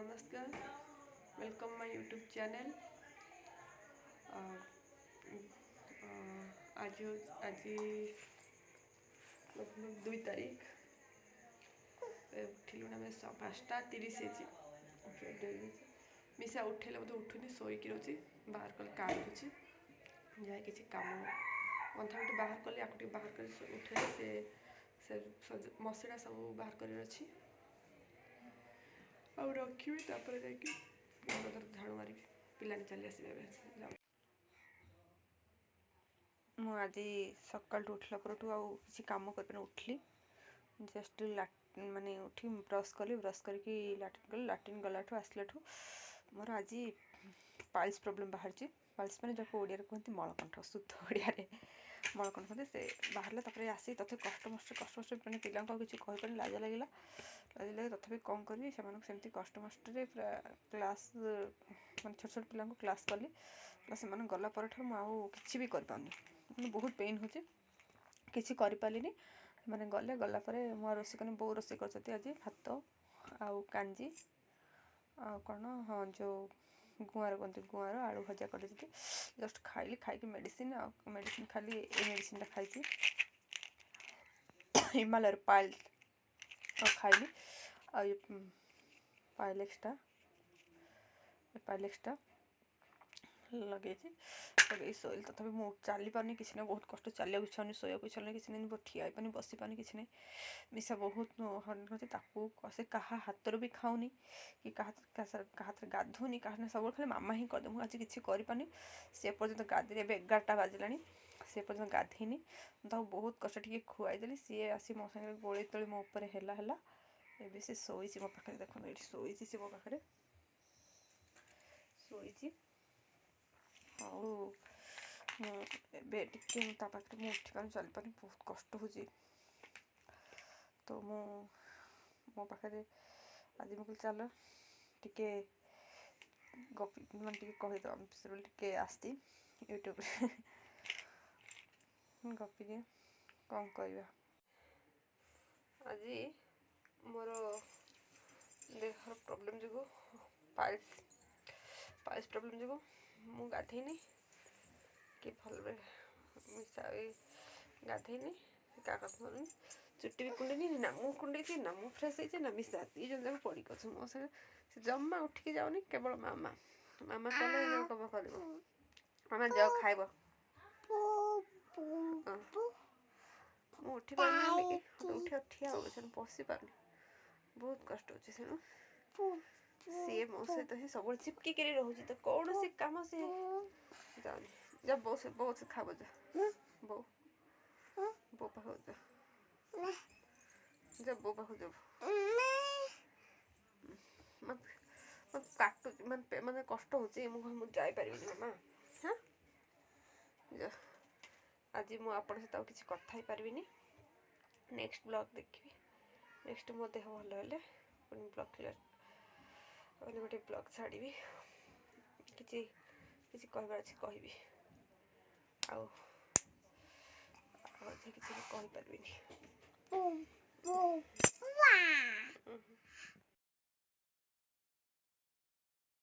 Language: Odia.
ନମସ୍କାର, welcome my YouTube channel. ଆଜି ଆଜି 2 ତାରିଖ। ଉଠିଲୁଣି ଆମେ, 5:30 ହେଇଛି। ମିଶା ଉଠେଇଲେ ମୋତେ ଉଠୁନି, ଶୋଇକି ରହୁଛି। ବାହାର କଲେ କାନ୍ଦୁଛି। ଯାହା କିଛି କାମ ଗନ୍ଥା ଗୋଟେ ବାହାର କଲି, ଆକୁ ଟିକେ ବାହାର କରି ଉଠେଇଲେ ସେ ମସିଣା ସବୁ ବାହାର କରିବାର ଅଛି ଆଉ ରଖିବି। ତାପରେ ଯାଇକି ଘର ଦ୍ୱାର ଝାଡ଼ୁ ମାରିବି। ପିଲାମାନେ ଚାଲି ଆସିବେ ଏବେ। ଯାଉ ମୁଁ ଆଜି ସକାଳଠୁ ଉଠିଲା ପରଠୁ ଆଉ କିଛି କାମ କରିପାରିନି। ଉଠିଲି ଜଷ୍ଟ, ମାନେ ଉଠି ବ୍ରସ୍ କଲି, ବ୍ରସ୍ କରିକି ଲାଟ୍ରିନ୍ ଗଲି। ଲାଟ୍ରିନ୍ ଗଲାଠୁ ଆସିଲାଠୁ ମୋର ଆଜି ପାଇଲ୍ସ ପ୍ରୋବ୍ଲେମ୍ ବାହାରିଛି। ପାଇଲ୍ସ ମାନେ ଯାହାକୁ ଓଡ଼ିଆରେ କୁହନ୍ତି ମଳକଣ୍ଠ, ଶୁଦ୍ଧ ଓଡ଼ିଆରେ ମଳକଣ୍ଠ କୁହନ୍ତି, ସେ ବାହାରିଲା। ତାପରେ ଆସି ତଥାପି କଷ୍ଟମଷ୍ଟେ କଷ୍ଟମଷ୍ଟେ, ମାନେ ପିଲାଙ୍କୁ ଆଉ କିଛି କହିପାରିନି, ଲାଜ ଲାଗିଲା, ଲାଜ ଲାଗିଲା। ତଥାପି କ'ଣ କରିବି, ସେମାନଙ୍କୁ ସେମିତି କଷ୍ଟମଷ୍ଟରେ ପୁରା କ୍ଲାସ୍, ମାନେ ଛୋଟ ଛୋଟ ପିଲାଙ୍କୁ କ୍ଲାସ୍ କଲି। ସେମାନେ ଗଲା ପରଠାରୁ ମୁଁ ଆଉ କିଛି ବି କରିପାରୁନି, ମାନେ ବହୁତ ପେନ୍ ହେଉଛି, କିଛି କରିପାରିଲିନି। ସେମାନେ ଗଲେ, ଗଲା ପରେ ମୁଁ ଆଉ ରୋଷେଇ କରିନି, ବୋଉ ରୋଷେଇ କରିଛନ୍ତି ଆଜି ଭାତ ଆଉ କାଞ୍ଜି ଆଉ କ'ଣ, ହଁ, ଯେଉଁ ଗୁଆଁର କୁହନ୍ତି, ଗୁଆଁର ଆଳୁ ଭଜା କରିଛନ୍ତି। ଜଷ୍ଟ ଖାଇଲି, ଖାଇକି ମେଡ଼ିସିନ ଆଉ ମେଡ଼ିସିନ ଖାଲି ଏ ମେଡ଼ିସିନଟା ଖାଇଛି, ହିମାଲୟର ପାଇଲ୍ ଆଉ ଖାଇଲି। ଆଉ ଏ ପାଇଲେକ୍ସଟା ଲଗେଇଛି, ଲଗେଇ ଶୋଇଲି। ତଥାପି ମୁଁ ଚାଲିପାରୁନି, କିଛି ନାହିଁ, ବହୁତ କଷ୍ଟ। ଚାଲିବାକୁ ଇଚ୍ଛା ହେଉନି, ଶୋଇବାକୁ ଇଚ୍ଛା ହେଉନି, କିଛି ନାହିଁ, ଠିଆ ହେଇପାରୁନି, ବସିପାରୁନି, କିଛି ନାହିଁ। ମିଶା ବହୁତ ହଇରାଣ କରୁଛି ତାକୁ। ସେ କାହା ହାତରୁ ବି ଖାଉନି କି କାହା କାହା ହାତରେ ଗାଧଉନି, କାହା ସବୁବେଳେ ଖାଲି ମାମା ହିଁ କରିଦେବ। ମୁଁ ଆଜି କିଛି କରିପାରୁନି। ସେ ପର୍ଯ୍ୟନ୍ତ ଗାଧେଇନି, ଏବେ 11ଟା ବାଜିଲାଣି, ସେ ପର୍ଯ୍ୟନ୍ତ ଗାଧେଇନି। ମୁଁ ତାକୁ ବହୁତ କଷ୍ଟ ଟିକେ ଖୁଆଇଦେଲି। ସିଏ ଆସି ମୋ ସାଙ୍ଗରେ ଗୋଳେଇ ତୋଳି ମୋ ଉପରେ ହେଲା ହେଲା। ଏବେ ସେ ଶୋଇଛି ମୋ ପାଖରେ। ଦେଖନ୍ତୁ, ଏଇଠି ଶୋଇଛି ସେ, ମୋ ପାଖରେ ଶୋଇଛି। ଆଉ ମୁଁ ଏବେ ଟିକେ ତା ପାଖରେ ମୁଁ ଉଠିପାରୁନି, ଚାଲିପାରୁନି, ବହୁତ କଷ୍ଟ ହେଉଛି। ତ ମୁଁ ମୋ ପାଖରେ ଆଜି ମୁଁ କହିଲି ଚାଲ ଟିକେ ଗପି, ମାନେ ଟିକେ କହିଦେବା ବୋଲି ଟିକେ ଆସିଛି ୟୁଟ୍ୟୁବରେ, ଗପିଦିଏ। କ'ଣ କରିବା, ଆଜି ମୋର ଦେହର ପ୍ରୋବ୍ଲେମ୍ ଯୋଗୁଁ, ପାଇଲ୍ସ ପ୍ରୋବ୍ଲେମ୍ ଯୋଗୁଁ ମୁଁ ଗାଧେଇନି କି ଭଲରେ ମିଶା ବି ଗାଧେଇନି, କାହା କଥା ଶୁଣୁନି, ଚୁଟି ବି କୁଣ୍ଡେଇନି। ନା ମୁଁ କୁଣ୍ଡେଇଛି, ନା ମୁଁ ଫ୍ରେଶ୍ ହେଇଛି, ନା ମିଶା। ଦୁଇ ଜଣ ଯାକ ପଡ଼ିକି ଅଛୁ ମୋ ସାଙ୍ଗେ। ସେ ଜମା ଉଠିକି ଯାଉନି, କେବଳ ମାମା ମାମା କଲେ କାମ କରିବ। ମାମା ଯାଅ, ଖାଇବ। ମୁଁ ଉଠି ପାରୁନି କି ଉଠିଆ ଠିଆ ହେଉଛି, ବସିପାରୁନି, ବହୁତ କଷ୍ଟ ହେଉଛି। ତେଣୁ ସିଏ ମୋ ସହିତ ହିଁ ସବୁବେଳେ ଚିପକିକିରି ରହୁଛି, ତ କୌଣସି କାମ ସିଏ ଯାଉନି। ଯା ବୋଉ, ସେ ବୋଉ ସେ ଖାଇବ, ଯା ବୋଉ, ବୋଉ ପାଖକୁ ଯା, ଯା ବୋଉ ପାଖକୁ ଯିବୁ। ମତେ କାଟୁଛି, ମାନେ ମାନେ କଷ୍ଟ ହେଉଛି, ମୁଁ ଯାଇପାରିବିନି ମାମା। ହଁ ଯା। ଆଜି ମୁଁ ଆପଣଙ୍କ ସହିତ ଆଉ କିଛି କଥା ହେଇପାରିବିନି। ନେକ୍ସଟ ବ୍ଲଗ୍ ଦେଖିବି। ନେକ୍ସଟ ମୋ ଦେହ ଭଲ ହେଲେ ପୁଣି ବ୍ଲଗ୍ କ୍ଲିୟର, ମାନେ ଗୋଟେ ବ୍ଲଗ୍ ଛାଡ଼ିବି। କିଛି କିଛି କହିବାର ଅଛି କହିବି, ଆଉ ଆଉ କିଛି ମୁଁ କହିପାରିବିନି।